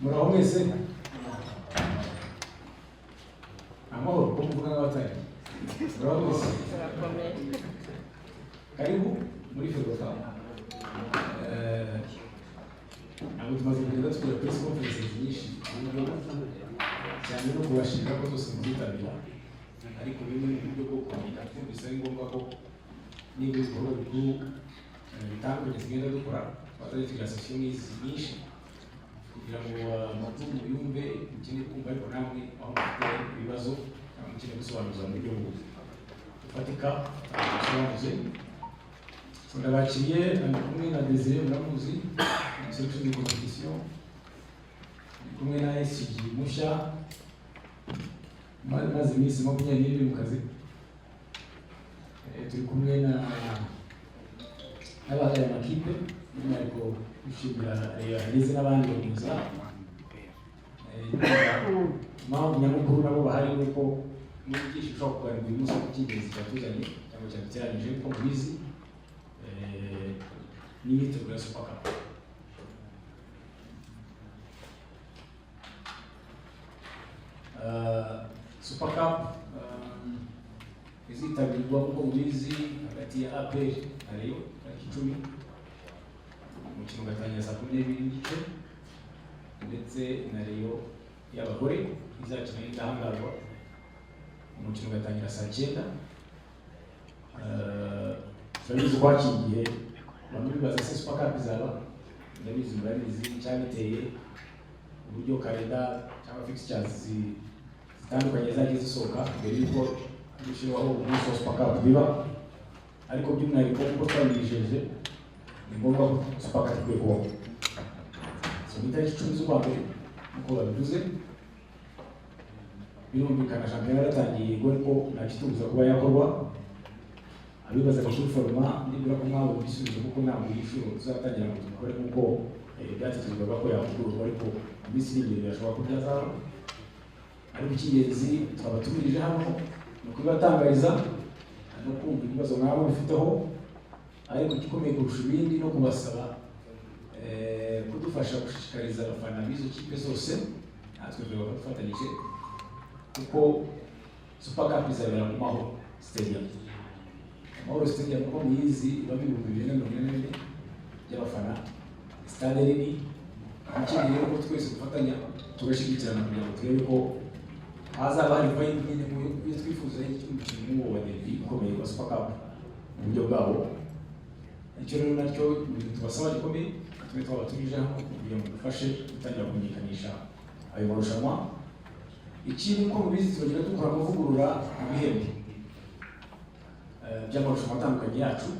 Muraho mwese, amahoro. Ko muvuga nk'abatari? Muraho mwese, karibu muri FERWAFA. Ntabwo tumaze kugenda tukora press conferences nyinshi cyane no kubashimira ko zose muzitabira, ariko bimwe mu buryo bwo kwandika twumvise ari ngombwa ko niba ibikorwa bikuru bitandukanye tugenda dukora, twazajya tugira session nk'izi nyinshi kugira ngo amakuru muyumve mukeneye kumva, ariko namwe aho mufite ibibazo cyangwa mukeneye gusobanuza mu buryo bufatika busobanuze. So, ndabakiriye. Ndi kumwe na Desire, muramuzi, umusore ushinzwe competition. Ndi kumwe na SG mushya, maze iminsi 22 mu kazi. Turi kumwe na n'abahagarariye amakipe, by'umwihariko dushimira Rayon hageze n'abandi bahuza. Impamvu nyamukuru nabo bahari ni uko muri byinshi ushobora kuganira uyu munsi ku cy'ingenzi cyatuzanye cyangwa cyaduteranyije, nk'uko mubizi, n'imyiteguro ya Super Cup. Super Cup izitabirwa, nk'uko mubizi, hagati ya APR na Rayon tariki 10, umukino ugatangira saa 12:30, ndetse na Rayon y'abagore izakina n'Indahangarwa, umukino ugatangira saa 9. Turabizi ko hakiri igihe bamwe bibaza se Super Cup izaba. Ndabizi murabizi icyabiteye, uburyo calendar cyangwa fixtures zitandukanye zagiye zisohoka mbere y'uko gushyiraho umunsi wa Super Cup biba, ariko by'umwihariko kuko twabijeje ni ngombwa ko Super Cup ikwiye kubaho. So ni itariki 10 z'ukwa mbere nk'uko babivuze. Birumvikana shampiyona yaratangiye, yego, ariko nta kitubuza kuba yakorwa. Abibazaga kuri format, nibura ko mwabonye ibisubizo, kuko ntabwo iyi nshuro tuzatangira ngo tubikore nk'uko byatekerezwaga ko yavugururwa, ariko mu minsi iri imbere birashoboka ko byazaba. Ariko icy'ingenzi twabatumirije hano ni ukubibatangariza no kumva ibibazo mwaba mubifiteho, ariko igikomeye kurusha ibindi no kubasaba kudufasha gushishikariza abafana b'izo kipe zose, natwe tukaba dufatanyije, kuko Super Cup izabera ku Mahoro Stadium. Amahoro Stadium, uko muyizi, ibamo 2044 by'abafana, stade nini. Ikindi rero ko twese dufatanya tugashyigikirana kugira ngo turebe ko hazaba hari vibe nyine mu byo twifuza y'umukino nk'uwo wa derby ukomeye wa Super Cup mu buryo bwabo. Icyo rero nacyo ni ibintu tubasaba gikomeye, tube twabatumije hano kugira ngo dufashe gutangira kumenyekanisha ayo marushanwa. Ikindi, uko mubizi, turagenda dukora amavugurura mu bihembo by'amarushanwa atandukanye yacu,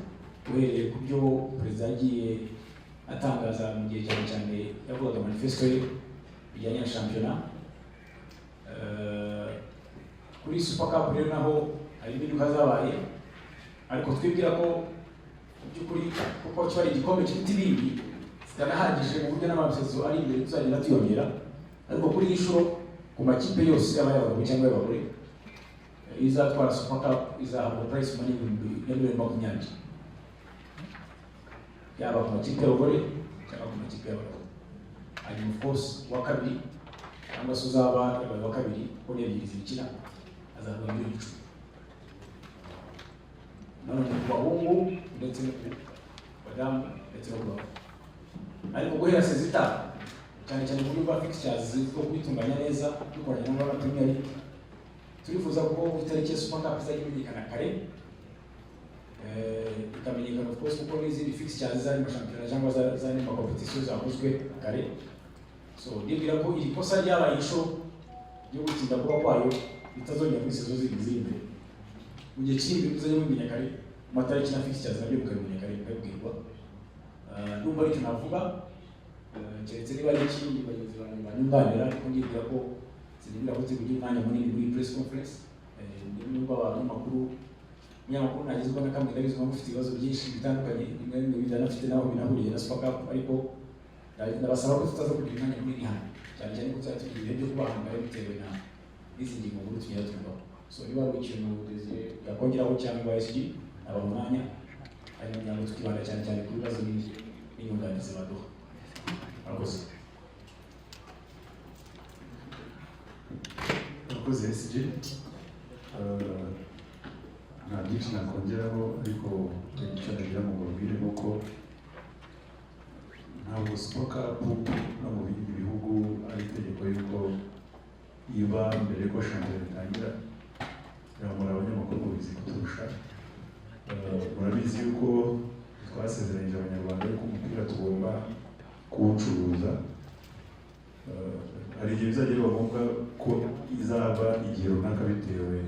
uhereye ku byo perezida yagiye atangaza mu gihe cyane cyane yavugaga manifesto ye bijyanye na shampiyona. Kuri Super Cup rero naho hari impinduka zabaye, ariko twibwira ko mu by'ukuri kuko kiba ari igikombe kiruta ibindi zitanahagije mu buryo n'amasezo ari imbere tuzagenda tuyongera. Ariko kuri iyi nshuro, ku makipe yose, yaba ay'abagabo cyangwa ay'abagore, izatwara Super Cup izahabwa prize money ya miliyoni 20, yaba ku makipe y'abagore cyangwa ku makipe y'abagabo. Hanyuma of course uwa kabiri cyangwa se uzaba yabaye uwa kabiri, kuko ni ebyiri zikina, azahabwa miliyoni 10 nanone ku bahungu ndetse no ku badamu ndetse no ku bagabo. Ariko guhera saison itaha, cyane cyane mu buryo bwa fixtures zo kubitunganya neza dukoranye na Rwanda Premier League, turifuza ko itariki ya Super Cup izajya imenyekana kare, ikamenyekana of course kuko n'izindi fixtures z'andi mashampiyona cyangwa z'andi makompetisiyo zakozwe kare. So ndibwira ko iri kosa ryabaye inshuro ryo gutinda kuba kwayo ritazongera muri saison zindi ziri imbere. Mu gihe kiri imbere muzajya mubimenya kare, amatariki na fixtures nabyo mukabimenya kare, mukabibwirwa. Ndumva aricyo navuga, keretse niba ari ikindi bagenzi banjye banyunganira, ariko ndibwira ko sinibwira ko turi bugire umwanya munini muri press conference. Nubwo abanyamakuru, umunyamakuru ntagezwa na kamwe, ndabizi muba mufite ibibazo byinshi bitandukanye, rimwe na rimwe bidanafite naho binahuriye na Super Cup, ariko ndabasaba ko tutaza kugira umwanya munini hano, cyane cyane ko tuzajya tugira ibihe byo kubahamagara bitewe na n'izi ngingo nkuru tugenda tuvugaho. So niba hari ikintu Desire yakongeraho cyangwa SG, aba umwanya. Hanyuma kugira ngo tukibanda cyane cyane ku bibazo n'inyunganizi baduha. Murakoze. Murakoze, SG. Nta byinshi nakongeraho, ariko icyo nagira ngo mbabwire ni uko ntabwo Super Cup no mu bindi bihugu ari itegeko yuko iba mbere yuko shampiyona itangira. Kugira ngo muri abanyamakuru mubizi kuturusha. Murabizi yuko twasezeranyije Abanyarwanda yuko umupira tugomba kuwucuruza. Hari igihe bizajya biba ngombwa ko izaba igihe runaka bitewe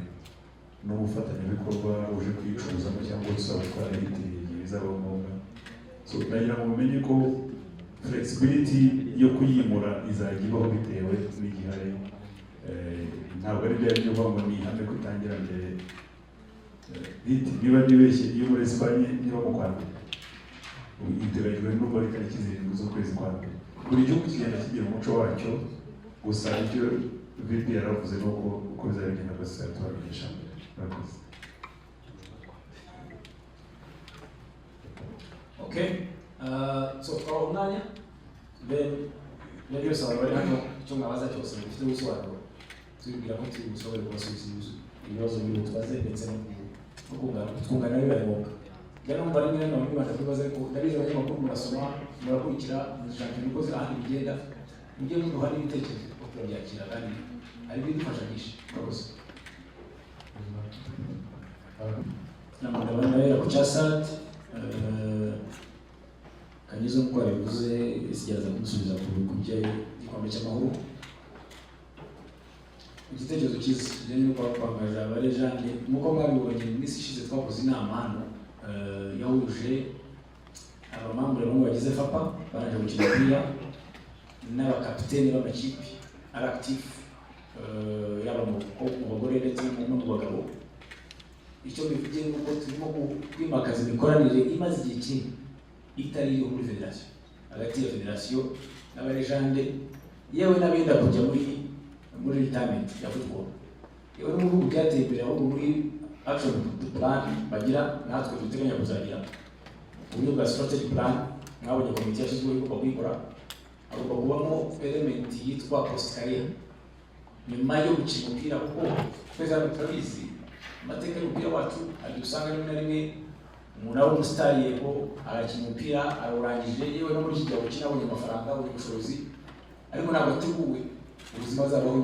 n'umufatanyabikorwa uje kuyicuruzamo cyangwa tuzaba twarayitiriye igihe bizaba ngombwa. So nagira ngo mumenye ko flexibility yo kuyimura izajya ibaho bitewe n'igihari. Ntabwo ari bya byo ngo ni ihame ko itangira mbere. Niba nibeshye, iyo muri Espagne niba mu kwa mbere, iteganyijwe n'ubwo ari tariki 7 z'ukwezi kwa mbere. Buri gihugu kigenda kigira umuco wacyo. Gusa icyo VP yaravuze ni uko uko bizaba bigenda kose tuzajya tubamenyesha mbere. Murakoze. Okay. So twabaha umwanya, then ibyo byose abantu bari hano icyo mwabaza cyose bifite ubusobanuro, tubibwira ko turi bushobore kubasubiza ibibazo biri butubaze ndetse no kutwunganira bibaye ngombwa. Njya numva rimwe na rimwe bibanda kubibaza, ariko ndabizi abanyamakuru murasoma, murakurikira, muzi shampiyona uko ahandi bigenda, mujye muduha n'ibitekerezo kuko turabyakira kandi hari ibidufasha byinshi. Murakoze. Ndabona ku cyasat Kanyizo nk'uko yabivuze, isigereza kumusubiza ku by'igikombe cy'amahoro. Igitekerezo cyiza kijyanye no kwangaza abalégende, nk'uko mwabibonye mu minsi ishize twakoze inama hano yahuje abamembres bamwe bagize FAPA barangije gukina umupira n'abakapiteni b'amakipe ari actif, yaba mu bagore ndetse no mu bagabo. Icyo bivugiye ni uko turimo kwimakaza imikoranire imaze igihe kinini itari iriho muri federasiyo, hagati ya federasiyo n'abalégende, yewe n'abenda kujya muri retirement ya football, yewe no mu bihugu byateye imbere. Ahubwo muri action plan bagira, natwe duteganya kuzagira uburyo bwa strategy plan. Mwabonye komite yashyizweho igomba kuyikora, hagomba kubamo element yitwa post career, nyuma yo gukina umupira, kuko twese hano turabizi amateka y'umupira wacu. Hari igihe usanga rimwe na rimwe umuntu aba umusitari, yego arakina umupira arawurangije, yewe no muri iki gihe awukina abonye amafaranga, abonye ubushobozi, ariko ntabwo ateguwe ubuzima azabaho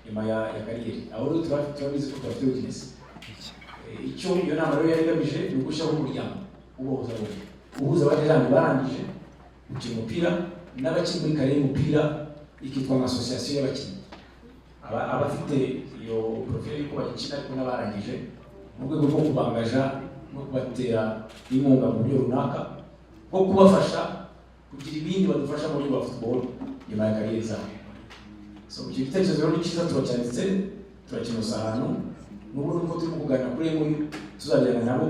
nyuma ya carrière. Aho rero turabizi ko tudafite weakness. Icyo iyo nama rero yari igamije ni ugushyiraho umuryango ubahuza bombi, uhuza abalégende barangije gukina umupira n'abakiri muri carrière y'umupira, ikitwa nka association y'abakinnyi abafite iyo profile y'uko bagikina ariko n'abarangije, mu rwego rwo kubangaja no kubatera inkunga mu buryo runaka bwo kubafasha kugira ibindi badufasha mu buryo bwa football nyuma ya carrière zabo. So icyo gitekerezo rero ni cyiza, turacyanditse, turakinosa ahantu n'ubu nuko turimo kuganira kuri MOU tuzajyana nabo.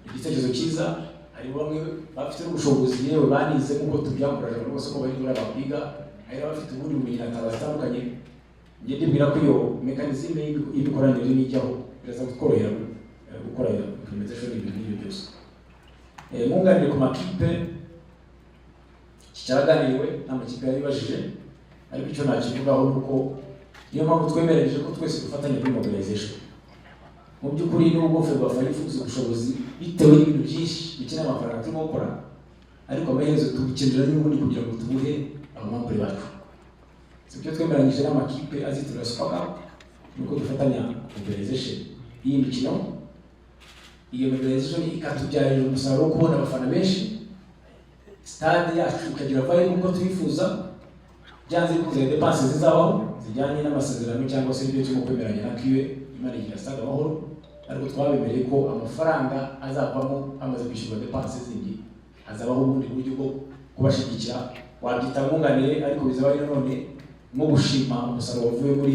Igitekerezo cyiza, harimo bamwe bafite n'ubushobozi, yewe banize nk'uko tubyakoraje abantu bose ko bari muri bakwiga, hari n'abafite ubundi bumenyi na talent zitandukanye. Njye ndibwira ko iyo mécanisme y'imikoranire nijyaho biraza kutworohera gukora implementation y'ibintu nk'ibyo byose. Nkunganire ku makipe, iki cyaraganiriwe n'amakipe yarabibajije, ariko icyo nakivugaho ni uko niyo mpamvu twemereje ko twese dufatanya kuri mobilization. Mu by'ukuri, nubwo FERWAFA yifuza ubushobozi bitewe n'ibintu byinshi bikeneye amafaranga turimo gukora, ariko amaherezo tubukenera n'ubundi kugira ngo tubuhe abamembres bacu. Si ibyo twemeranyije n'amakipe azitabira Super Cup ni uko dufatanya mobilization y'iyi mikino, iyo mobilization ikatubyarira umusaruro wo kubona abafana benshi, stade yacu ikagira value nk'uko tuyifuza. Byanze bikunze dépenses zizabaho zijyanye n'amasezerano cyangwa se ibyo turimo kwemeranya na QA imanaginga Stade Amahoro, ariko twabemereye ko amafaranga azavamo hamaze kwishyurwa dépenses zindi, hazabaho ubundi buryo bwo kubashyigikira, wabyita nkunganire, ariko bizaba ari nanone nko gushima umusaruro wavuye muri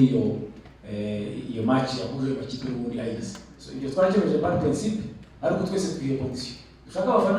iyo match yahuje ayo makipe n'ubundi ayigize. So ibyo twarakemeje par principe, ariko twese twihe condition dushaka abafana.